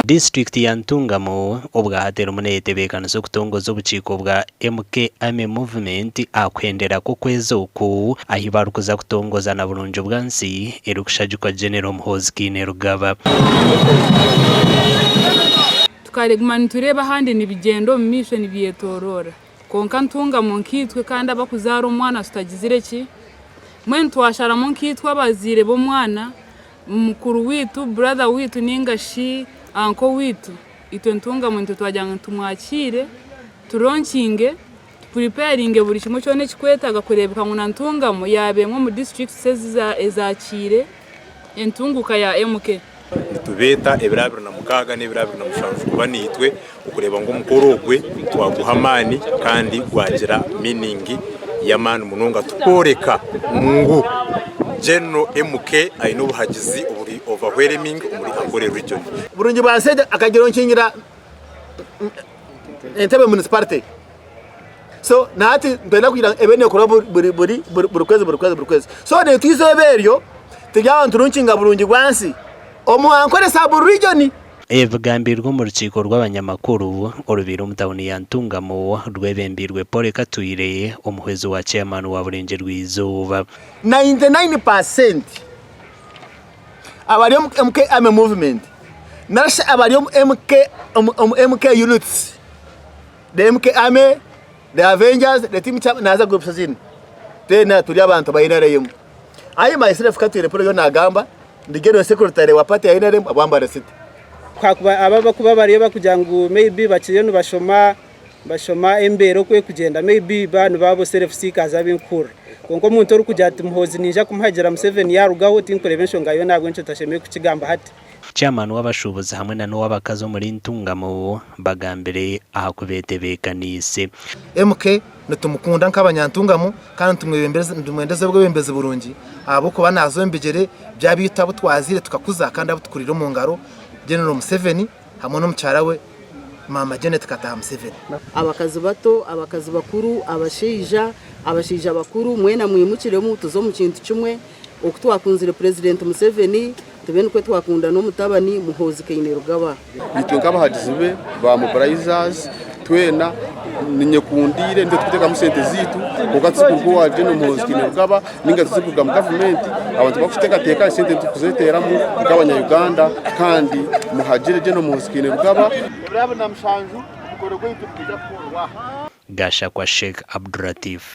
Disiturikiti ya Ntungamo obwahati erimu neyetebeekanisa okutongoza obukiiko bwa MK Army Movement aha kuhendera kw'okwezi oku ahi barikuza kutongoza na Burungi bwansi erikushagikwa General Muhoozi Kainerugaba. Tukareguma nitureeba ahandi nibigyenda omu maisho nibyetoroora kwonka Ntungamo nkaitwe kandi abakuzaara omwana tutagizire ki? Mbwenu twasharamu nkaitwe abazaire b'omwana Mukuru waitu, brother waitu ninga shi uncle waitu, itwe Ntungamo nitwe twagira ngu nitumwakiire, turonkinge, tupuripeyaringe buri kimwe kyona ekikwetaaga kureebeka ngu na Ntungamo yaaba emwe omu disiturikiti ezaakiire entunguuka ya MK. Nitubeeta ebiro 26 n'ebiro 27 kuba naitwe okureeba ngu omukoro ogwe twaguha amaani kandi gwagira meaning y'amaani munonga tukworeka ngu General MK aine obuhagizi oburi overwhelming omuri Ankole region. Burungi bwa nsi egi akagira onkingira Entebbe municipality so nahati nitwenda kugira ngu ebe nekorwa buri buri buri kwezi buri kwezi buri kwezi so naitwe eizooba eryo turyaba niturunkinga burungi bwa nsi omu Ankole sub region. Ebigambirwe omu rukiiko rw'abanyamakuru orubaire omu tauni ya Ntungamo rwebembeirwe Polly Katwire, omuhwezi wa Chairman wa Burengyerwa-izooba. 99% abari omu MK Army Movement narishi abari omu MK omu MK units the MK Army, the Avengers, the team Chama naza groups ezindi twena turi abantu ba NRM. I myself Katwire Polly oriyo nagamba ndi General Secretary wa party ya NRM abwa Mbale City. Hakuba abo abakuba bariyo bakugira ngu maybe bakiriyo nibashoma bashoma embeera oku ekugyenda maybe ba nibo self seekers abu nkuhurira. Kwonka omuntu orikugira ati Muhoozi ninja kumuhagira Museveni yarugaho tinkureeba enshonga yoona ahabw'enki otashemereire kukigamba hati. Chairman w'abashuubuzi hamwe na n'ow'abakazi omuri Ntungamo bagambire aha ku betebeekaniise. MK nitumukunda nk'abanyantungamo kandi nitumwendeza obwebembezi burungi ahabw'okuba naaza omu bigyere by'abaitu abu twazaire tukakuza kandi abu tukuriire omu ngaro, General Museveni hamwe n'omukyara we Maama Janet Kataha Museveni. Abakazi bato, abakazi bakuru, abashaija, abashaija bakuru mwena mwimukiremu tuze omu kintu kimwe. Oku twakunzire Purezidenti Museveni tube nikwo twakunda n'omutabani Muhoozi Kainerugaba. Itwe nk'abahagizi be ba mobilizers twena ninyekundiire nitwe tukuteekamu sente zaitu kwonka tizikuruga owa Gen Muhoozi Kainerugaba ninga tizikuruga mu gavumenti abantu bakuteekateeka esente nitukuzeteeramu nk'abanya Uganda kandi muhagire Gen Muhoozi Kainerugaba. Ebiro 27 omukoro gwaitu nigwija kukorwa. Gashakwa Sheikh Abduratif.